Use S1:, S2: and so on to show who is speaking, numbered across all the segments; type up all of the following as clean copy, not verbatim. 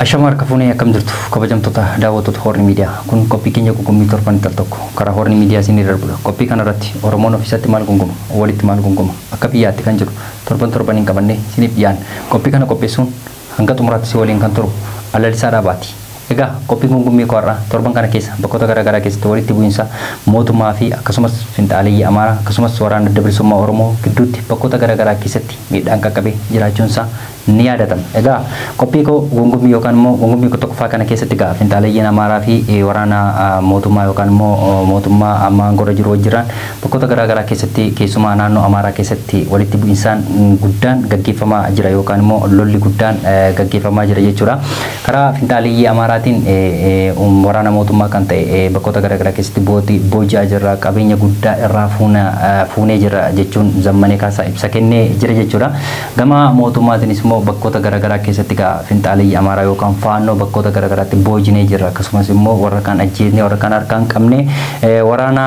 S1: Ashama harka fuunee akkam jirtu kabajamtoota daawwattoota Hoorni Miidiyaa. Kun qophii keenya gungummii torban tal tokko karaa Hoorni Miidiyaa isinii darbudha. Qophii kanarratti Oromoon ofiisatti maal gunguma, walitti maal gunguma, akka biyyaatti kan jiru torban torban hin qabannee isiniif dhiyaanna. Qophii kana qopheessuun hanga xumuraatti si waliin kan turu Alalisaa Dhaabaati. Egaa qophii gungummii koo har'aa torban kana keessa bakkoota garaagaraa keessatti walitti bu'iinsa mootummaa fi akkasumas finxaaleyyii Amaaraa akkasumas waraana adda bilisummaa Oromoo gidduutti bakkoota garaagaraa keessatti miidhaan qaqqabee jiraachuun isaa ni yaadatama. Egaa qophii koo gungummii yookaan immoo gungummii koo tokkoffaa kana keessatti egaa finxaaleeyyiin Amaaraa fi waraana mootummaa yookaan immoo mootummaa amma aangorra jiru wajjiraan bakkoota garaagaraa keessatti keessumaa naannoo Amaaraa keessatti walitti bu'iinsaan guddaan gaggeeffamaa jira yookaan immoo lolli guddaan gaggeeffamaa jira jechuudha. Karaa finxaaleeyyii Amaaraatiin waraana mootummaa kan ta'e bakkoota garaagaraa keessatti booji'aa jirra, qabeenya guddaa irraa fuunee jira jechuun Zammanee Kaasaa ibsa kennee jira jechuudha. Gama mootummaatiinis immoo bakkoota garaagaraa keessatti egaa finxaaleeyyii Amaaraa yookaan Faannoo bakkoota garaagaraatti boojinee jirra, akkasumas immoo warra kaan ajjeesnee warra kaan harkaan qabnee waraana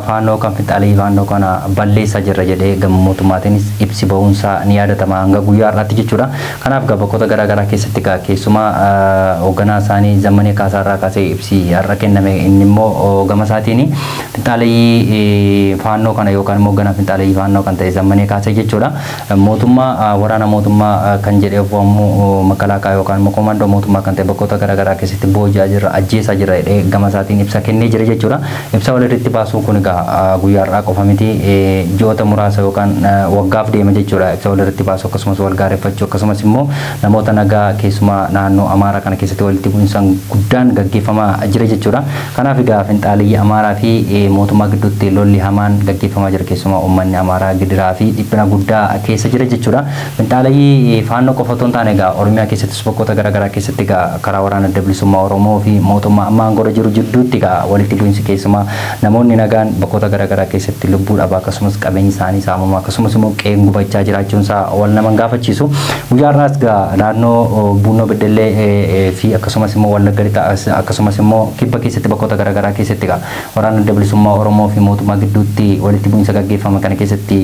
S1: Faannoo kan finxaaleeyyii Faannoo kana balleessaa jirra jedhee gama mootummaatiinis ibsi bahuunsaa ni yaadatama hanga guyyaa har'aatti jechuudha. Kanaaf egaa bakkoota garaagaraa keessatti egaa keessumaa hoogganaa isaanii Zammanee Kaasaa irraa kaasee ibsi har'a kenname inni immoo gama isaatiin finxaaleeyyii Faannoo kana yookaan immoo hoogganaa finxaaleeyyii Faannoo kan ta'e Zammanee Kaasee jechuudha. Mootummaa waraana mootummaa kan jedhee waamuu makalaakaa yookaan immoo komandoo mootummaa kan ta'e bakkoota garaagaraa keessatti booji'aa jirra, ajjeesaa jirra jedhee gama isaatiin ibsa kennee jira jechuudha. Ibsa walirratti baasuun kun egaa guyyaa har'aa qofa miti, ji'oota muraasa yookaan waggaaf deema jechuudha. Ibsa walirratti baasuu akkasumas wal gaarreeffachuu akkasumas immoo namoota nagaa keessumaa naannoo Amaaraa kana keessatti walitti bu'iinsaan guddaan gaggeeffamaa jira jechuudha. Kanaaf egaa finxaaleeyyii Amaaraa fi mootummaa gidduutti lolli hamaan gaggeeffamaa jira, keessumaa uummanni Amaaraa gidiraa fi dhiphina guddaa keessa jira jechuudha. Finxaaleeyyii Faannoo qofa otoo hin taane egaa Oromiyaa keessattis bakkoota garaagaraa keessatti egaa karaa waraana adda bilisummaa Oromoo fi mootummaa amma aangoorra jiru jidduutti egaa walitti bu'iinsi keessumaa namoonni nagaan bakkoota garaagaraa keessatti lubbuu dhabaa akkasumas qabeenyi isaanii saamamaa akkasumas immoo qe'een gubachaa jiraachuun isaa wal nama hin gaafachiisu. Guyyaa har'aas egaa naannoo Buunoo Beddellee fi akkasumas immoo Wallagga Lixaa akkasumas immoo kibba keessatti bakkoota garaagaraa keessatti egaa waraana adda bilisummaa Oromoo fi mootummaa gidduutti walitti bu'iinsa gaggeeffama kana keessatti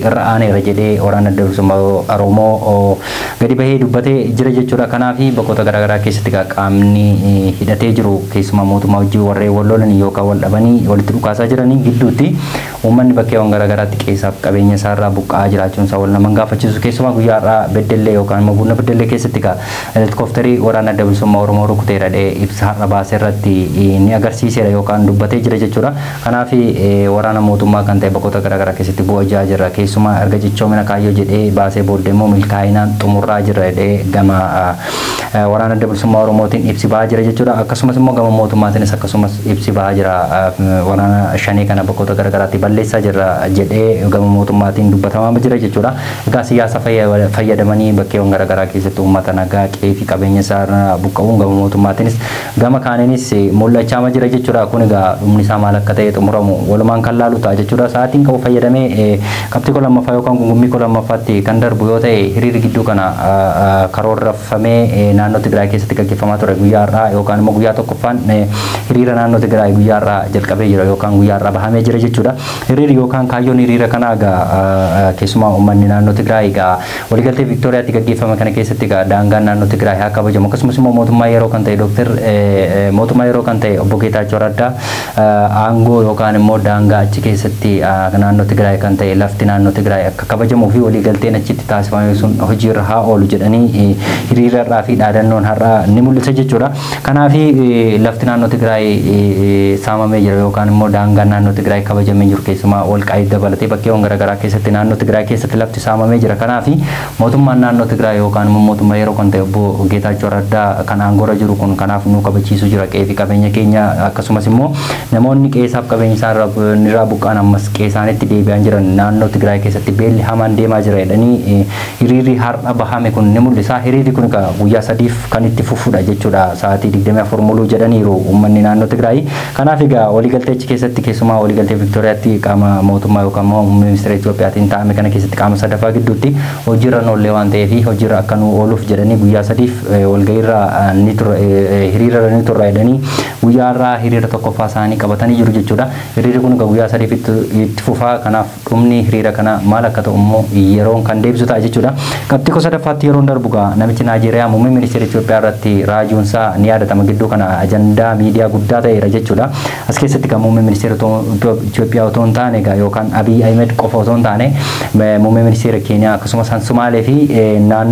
S1: irra aaneera jedhee waraana adda bilisummaa Oromoo gadi bahee dubbatee jira jechuudha. Kanaaf bakkoota garaagaraa keessatti egaa qaamni hidhatee jiru keessumaa mootummaa wajjin warreen wal lolan yookaan wal dhabanii walitti dhukaasaa jiranii gidduutti uummanni bakkeewwan garaagaraatti qe'eessaaf qabeenya isaarraa buqqa'aa jiraachuun isaa wal nama hin gaafachiisu. Keessumaa guyyaa har'aa Beddellee yookaan immoo Buunoo Beddellee keessatti egaa helikoophtarii waraana adda bilisummaa Oromoo rukuteera jedhee ibsa har'a baase irratti ni agarsiiseera yookaan dubbatee jira jechuudha. Kanaaf waraana mootummaa kan ta'e bakkoota garaagaraa keessatti booji'aa jirra. Keessumaa erga cichoomina kaayyoo jedhee baasee booddee immoo milkaa'inaan xumurraa jirra jedhee gama waraana adda bilisummaa Oromootiin ibsi bahaa jira jechuudha. Akkasumas immoo gama mootummaatiinis akkasumas ibsi bahaa jira. Waraana shanee kana bakkoota garaagaraatti balleessaa jirra jedhee gama mootummaatiin dubbatamaa jira jechuudha. Egaa siyaasa fayyadamanii bakkeewwan garaagaraa keessatti uummata nagaa qe'ee fi qabeenya isaa buqqa'uun gama mootummaatiinis gama kaaniinis mul'achaa jira jechuudha. Kun egaa dhumni isaa maal akka ta'e xumuramu walumaan kan laalu ta'a jechuudha. Sa'aatiin qabu fayyadamee qabxii koo lammaffaa yookaan gungummii koo lammaffaatti kan darbu yoo ta'e, hiriirri gidduu kana karoorfamee naannoo Tigraay keessatti gaggeeffamaa ture guyyaa har'aa yookaan immoo guyyaa tokkoffaan hiriira naannoo Tigraay guyyaa har'aa jalqabee jira yookaan guyyaa har'aa bahamee jira jechuudha. Hiriirri yookaan kaayyoon hiriira kanaa egaa keessumaa uummanni naannoo Tigraay egaa waliigaltee Viiktooriyaatti gaggeeffame kana keessatti egaa daangaan naannoo Tigraay haa kabajamu, akkasumas immoo mootummaa yeroo kan ta'e Dooktar mootummaa yeroo kan ta'e obbo Geetaachoo Raddaa aangoo yookaan immoo daangaa achi keessatti naannoo Tigraay kan ta'e lafti naannoo Tigraay akka kabajamuu fi waliigalteen achitti taasifame sun hojiirra haa oolu jedhanii hiriira irraa fi dhaadannoon har'aa ni mul'isa jechuudha. Kanaaf lafti naannoo Tigraay saamamee jira yookaan immoo daangaan naannoo Tigraay kabajamee jiru, keessumaa Walqaayit dabalatee bakkeewwan garaagaraa keessatti naannoo Tigraay keessatti lafti saamamee jira. Kanaaf mootummaan naannoo Tigraay yookaan immoo mootummaa yeroo kan ta'e obbo Geetaachoo Raddaa kan aangoorra jiru kun kanaaf nu kabachiisuu jira qe'ee fi qabeenya keenya, akkasumas immoo namoonni qe'eessaaf qabeenya isaan irraa buqqaan ammas qe'ee isaaniitti deebi'an jiran, naannoo Tigraay keessatti beelli hamaan deemaa jira jedhanii hiriirri har'a bahame kun ni mul'isa. Hiriirri kun egaa guyyaa 3f kan itti fufudha jechuudha. Sa'aatii 24 muluu jedhaniiru uummanni naannoo Tigraay. Kanaaf egaa waliigaltee achi keessatti keessumaa waliigaltee Viiktooriyaatti qaama mootummaa yookaan immoo ministeera Itiyoophiyaatiin taa'ame kana keessatti qaama sadaffaa gidduutti hojiirra noollee waan ta'eef hojiirra akka nu ooluuf jedhanii guyyaa 3f walgahiirra ni turra, hiriirra ni turra jedhanii Guyyaa har'aa hiriira tokkoffaa isaanii qabatanii jiru jechuudha. Hiriirri kun guyyaa sadiif itti fufaa. Kanaaf dhumni hiriira kana maal akka ta'u immoo yeroon kan deebisu ta'a jechuudha. Qabxii gosa sadaffaatti yeroon darbu gaa namichi Naajeeriyaa muummee ministeera Itoophiyaa irratti raajuunsaa ni yaadatama. Gidduu kana ajandaa miidiyaa guddaa ta'eera jechuudha. As keessatti kan muummee ministeera Itoophiyaa otoo hin taane egaa yookaan Abiy Ahmed qofa otoo hin taane muummee ministeera Keeniyaa akkasumas kan Sumaalee fi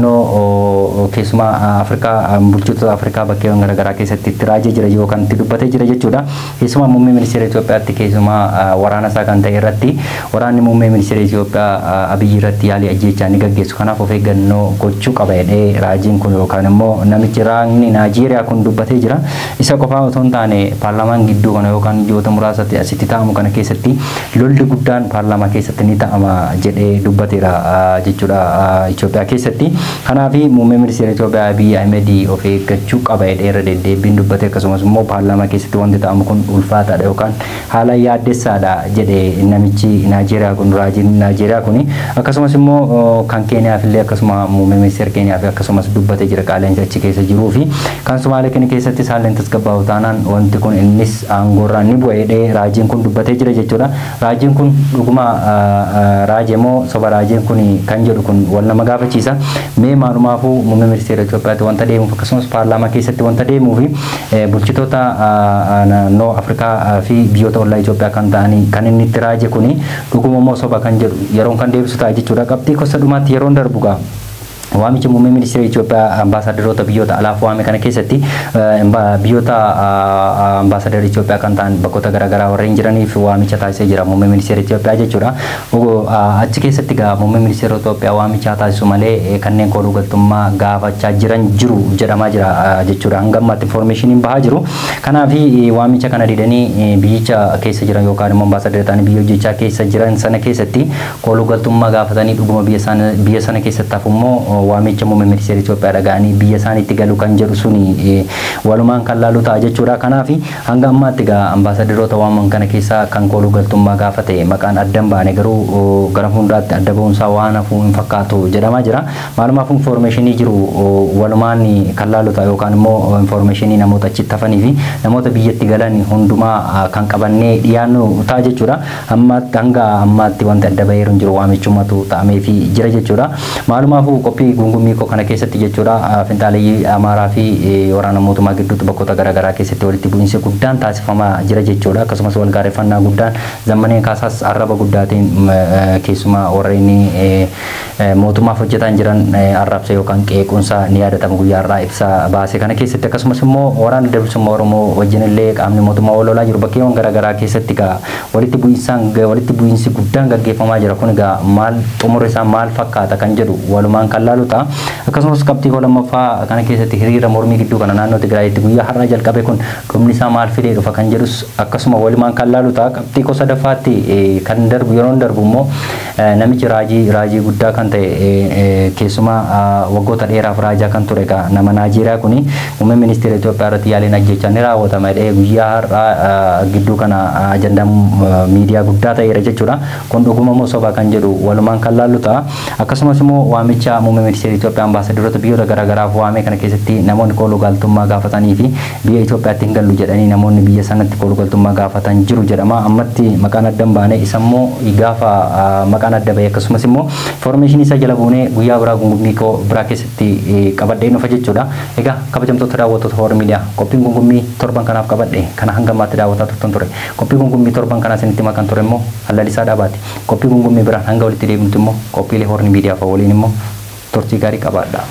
S1: naannoo keessumaa Afrikaa bulchitoota Afrikaa bakkeewwan garaagaraa keessatti itti raajee jira yookaan itti dubbatee jira jechuudha. Keessumaa muummee ministeera Itoophiyaatti keessumaa waraana isaa kan ta'e irratti waraanni muummee ministeera Itoophiyaa Abiy irratti yaalii ajjeechaa ni gaggeessu. Kanaaf of eeggannoo gochuu qaba jedhee raajiin kun yookaan immoo namichi raagni Naajeeriyaa kun dubbatee jira. Isa qofaa otoo hin taane paarlaamaan gidduu kana yookaan ji'oota muraasatti asitti taa'amu kana keessatti lolli guddaan paarlaamaa keessatti ni ta'ama jedhee dubbateera jechuudha Itoophiyaa keessatti. Kanaaf muummee ministeera Itoophiyaa Abiy Ahmed of eeggachuu qaba jedhee irra deddeebiin dubbate. Akkasumas immoo paarlaamaa keessatti wanti ta'amu kun ulfaataadha yookaan haala yaaddessaadha jedhee namichi Naajeeriyaa kun raajiin Naajeeriyaa kun. Akkasumas immoo kan Keeniyaaf illee akkasuma muummee ministeera Keeniyaaf akkasumas dubbatee jira qaala'insa achi keessa jiruu fi kan Sumaalee kana keessatti haalli tasgabbaa'u taanaan wanti kun innis aangoorraa ni bu'a jedhee raajiin kun dubbatee jira jechuudha. Raajiin kun dhuguma raajee moo soba raajiin kun kan jedhu kun wal nama gaafachiisa. Mee maalumaafuu muummee ministeera Itoophiyaatti wanta deemuuf akkasumas paarlaamaa keessatti wanta deemuu fi bulchitoota naannoo Afrikaa fi biyyoota ollaa Itoophiyaa kan ta'anii kan inni itti raaje kuni dhuguma moo soba kan jedhu yeroon kan deebisu ta'a jechuudha. Qabxii gosa dhumaatti yeroon darbu gaa waamicha muummee ministeera Itoophiyaa ambaasaadarroota biyyoota alaaf waame kana keessatti biyyoota ambaasaadarra Itoophiyaa kan ta'an bakkoota garaagaraa warreen jiraniif waamicha taasisee jira muummee ministeera Itoophiyaa jechuudha. Achi keessatti gaa muummee ministeera Itoophiyaa waamicha taasisu malee kanneen kooluu galtummaa gaafachaa jiran jiru jedhamaa jira jechuudha. Hanga ammaatti informeeshiniin bahaa jiru. Kanaaf waamicha kana didanii biyyicha keessa jiran yookaan immoo ambaasaadarra ta'anii biyya hojjechaa keessa jiran sana keessatti kooluu galtummaa gaafatanii dhuguma biyya sana keessatti hafu immoo waamicha muummee ministeera Itoophiyaa dhaga'anii biyya isaaniitti galu kan jedhu suni walumaan kan laalu ta'a jechuudha. Kanaaf hanga ammaatti egaa ambaasaadarroota waaman kana keessaa kan kooluu galtummaa gaafate maqaan adda hin baane garuu gara fuulduraatti adda ba'uunsaa waan hafuu hin fakkaatu jedhamaa jira. Maalumaaf informeeshinii jiru walumaan kan laalu ta'a yookaan immoo informeeshinii namoota achitti hafanii fi namoota biyyatti galan hundumaa kan qabannee dhiyaannu ta'a jechuudha. Hanga ammaatti wanti adda baheeru hin jiru waamichumatu ta'ameefii jira jechuudha. Maalumaafuu qophii gungummii koo kana keessatti jechuudha finxaaleyyii Amaaraa fi waraana mootummaa gidduutti bakkoota garaagaraa keessatti walitti bu'iinsi guddaan taasifamaa jira jechuudha. Akkasumas wal gaarreeffannaa guddaan Zammanee Kaasaas arraba guddaatiin keessumaa warreen mootummaaf hojjetan jiran arrabsa yookaan qeequunsa ni yaadatama guyyaa har'aa ibsa baase kana keessatti. Akkasumas immoo waraana adda bilisummaa Oromoo wajjin illee qaamni mootummaa wal lolaa jiru bakkeewwan garaagaraa keessatti egaa walitti bu'iinsi guddaan gaggeeffamaa jira. Kun egaa maal xumurri isaa maal fakkaata kan jedhu walumaan kan laalu ta'a. Akkasumas qabxii koo lammaffaa kana keessatti hiriira mormii gidduu kana naannoo Tigraayitti guyyaa har'aa jalqabe kun dhumni isaa maal fidee dhufa kan jedhus akkasuma walumaan kan laalu ta'a. Qabxii koo sadaffaatti kan darbu yeroon darbu immoo namichi raajii guddaa kan ta'e keessumaa waggoota dheeraaf raajaa kan ture egaa nama Naajeeriyaa kuni muummee ministeera Itoophiyaa irratti yaaliin ajjechaa ni raawwatama jedhee guyyaa har'aa gidduu kana ajandaa miidiyaa guddaa ta'eera jechuudha. Kun dhuguma moo soba kan jedhu walumaan kan laallu ta'a. Akkasumas immoo waamicha muummee ministeera Itoophiyaa ambaasaadarroota biyyoota garaagaraaf waame kana keessatti namoonni kooluu galtummaa gaafatanii fi biyya Itoophiyaatti hin gallu jedhanii namoonni biyya sanatti kooluu galtummaa gaafatan jiru jedhama. Ammatti maqaan adda hin baane isa immoo gaafa maqaan adda bahe akkasumas immoo informeeshinii isa jala buunee guyyaa biraa gungummii koo biraa keessatti qabadhee dhufa jechuudha. Egaa kabajamtoota daawwattoota Hoor Miidiyaa qophiin gungummii torban kanaaf qabadhe kana hanga ammaatti daawwataa turtan ture. Qophii gungummii torban kanaa isinitti himaa kan ture immoo Lalisaa Dhaabaati. Qophii gungummii biraan hanga walitti deebinutti immoo qophiilee Hoor Miidiyaa fa'a waliin immoo turtii gaarii qabaadha.